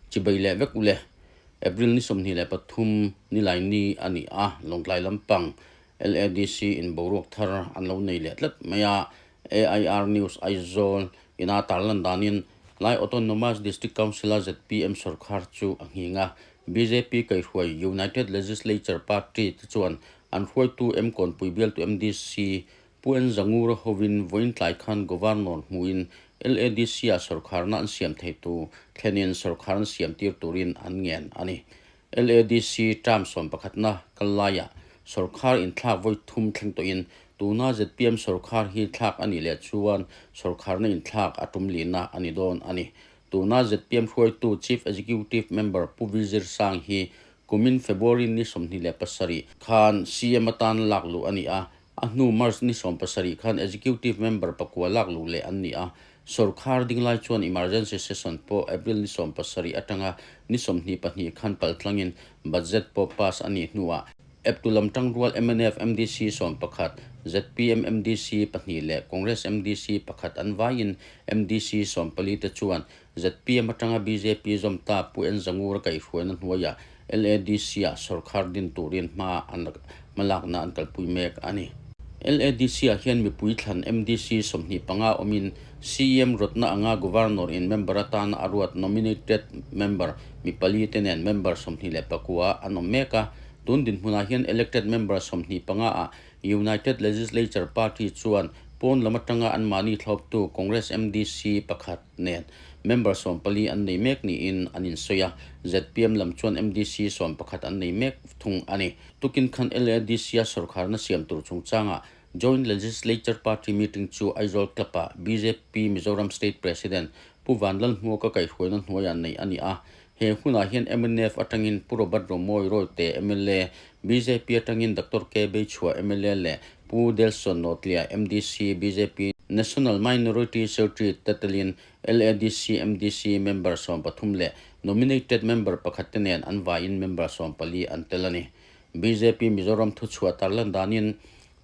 Chibai leh vek ule. April ni 23 Nilaini a ni a, Lawngtlai lampang LADC in boruak thar an lo nei leh tlat mai a. AIR News Aizawl ina tarlan danin Lai Autonomous District Council-a zpm sawrkhar chu a nghing a. Bjp kaihhruai United Legislature Party te chuan an hruaitu M Kawnpui bialtu MDC Pu En Zangura hovin vawiin tlai khan Governor hmuhin LADC-ah sawrkharna an siam thei tu thlenin sawrkhar an siam tir turin an ngen a ni. LADC term sawmpakhatna kal laiah sawrkhar inthlak vawi thum thleng tawhin tuna zpm sawrkhar hi thlak a nih leh chuan sawrkharna inthlak a tum lihna a ni dawn a ni. Tuna zpm hruaitu Chief Executive Member Pu Vizir Sang hi kumin February ni 27 khan CM atan lak luh a ni a, A hnu March ni 17 khan Executive Member pakua lak luh leh an ni a, sawrkhar ding lai chuan Emergency Session pawh April ni 17 atanga ni 22 khan paltlangin Budget pawh pass a nih hnuah eptu lam tangrual mnf MDC 11, zpm MDC pahnih leh Congress MDC pakhat an vaiin MDC 14 te chuan zpm atanga bjp zawm ta Pu En Zangura kaihhruaina hnuaiah LADC-ah sawrkhar din turin hma an hmalakna an kalpui mek a ni. LADC-ah hian mipui thlan MDC 25 awmin CEM rawtna anga Governor in member atana a ruat nominated member mi pali te nen member 29 an awm mek a. Tun dinhmunah hian elected member 25 ah United Legislature Party chuan pawn lam atanga anmahni thlawptu Congress MDC pakhat nen member 14 an nei mek niin an insawi a, zpm lam chuan MDC 11 an nei mek thung a ni. Tukin khan LADC-a sawrkharna siam tur chungchangah Joint Legislature Party meeting chu Aizawl Club-ah bjp Mizoram State President Pu Vanlalhmuaka kaihhruaina hnuaiah neih a ni a. He hunah hian mnf atangin Pu Robert Romawi Rawite mla, bjp atangin Doctor K Beichhua mla leh Pu Delson Nawtlia MDC, bjp National Minority Secretary te telin LADC MDC member 13 leh nominated member pakhat te nen an vaiin member 14 an tel a ni. Bjp Mizoram thuchhuah tarlan danin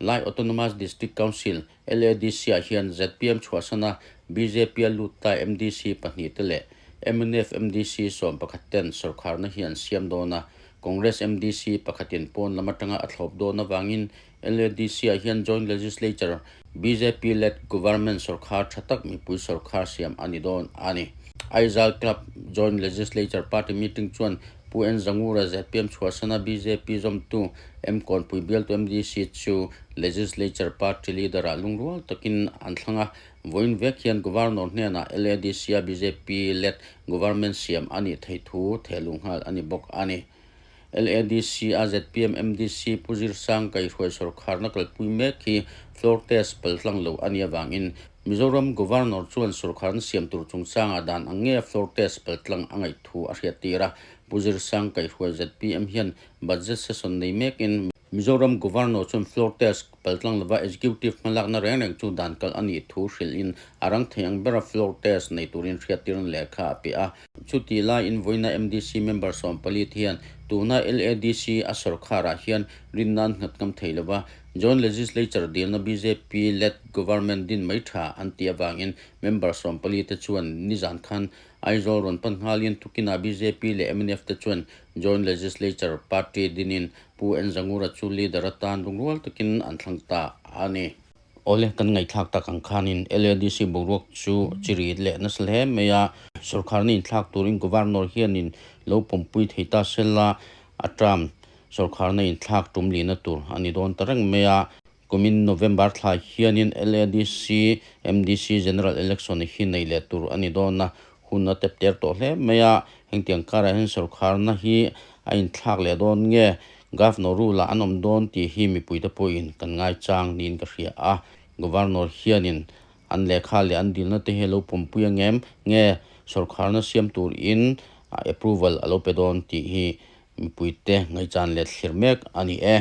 Lai Autonomous District Council, LADC, ah hian zpm chhuahsana bjp a lut ta MDC pahnih te leh mnf MDC 11 ten sawrkharna hi an siam dawn a, Congress MDC pakhatin pawn lam atanga a thlawp dawn avangin LADC ah hian Joint Legislature, bjp led Government sawrkhar tha tak mipui sawrkhar siam a ni dawn a ni. Aizawl Club Joint Legislature Party meeting chuan Pu En Zangura zpm chhuahsana bjp zawmtu M Kawnpui bialtu MDC chu Legislature Party leader ah lungrual takin an thlang a. Vawiin vek hian Governor hnenah LADC-a bjp led Government siam a nih theih thu thehlung nghal a ni bawk a ni. LADC-a zpm MDC Pu Zirsang kaihhruai sawrkharna kalpui mek hi floor test paltlang lo a nih avangin Mizoram Governor chuan sawrkharna siam tur chungchangah dan ang nge floor test paltlang a ngaih thu a hriattir a. Pu Zirsang kaihhruai zpm hian budget session nei mekin Mizoram Governor chuan floor test paltlang lova executive hmalakna reng reng chu dan kalh a nih thu hrilhin a rang thei ang bera floor test nei turin hriattirna lehkha a pe a. Chutih laiin vawiina MDC member 14 te hian tuna LADC a sawrkharah hian rinna an nghat ngam thei lova, Joint Legislature dilna bjp led government din mai tha an tih avangin member 14 te chuan nizan khan Aizawl rawn pan nghalin tukinah bjp leh mnf te chuan Joint Legislature Party dinin Pu En Zangura chu leader atan lungrual takin an thlang ta a ni. Awle, kan ngaihthlak tak ang khanin LADC boruak chu chi rit leh nasa hle mai a, sawrkharna inthlak turin Governor hianin lo pawmpui thei ta sela a term sawrkharna inthlak tum lihna tur a ni dawn ta reng mai a. Kumin November thla hianin LADC MDC General Election hi nei leh tur a ni dawn a, hun a tep ter tawh hle mai a, hengtiang karah hian sawrkharna hi a inthlak leh dawn nge Governor rule ah an awm dawn tih hi mipuite pawhin kan ngaichang niin ka hria a, Governor hianin an lehkha leh an dilna te hi a lo pawmpui angem nge sawrkharna siam turin approval a lo pe dawn tih hi mipuite ngaihchan leh thlir mek a ni e.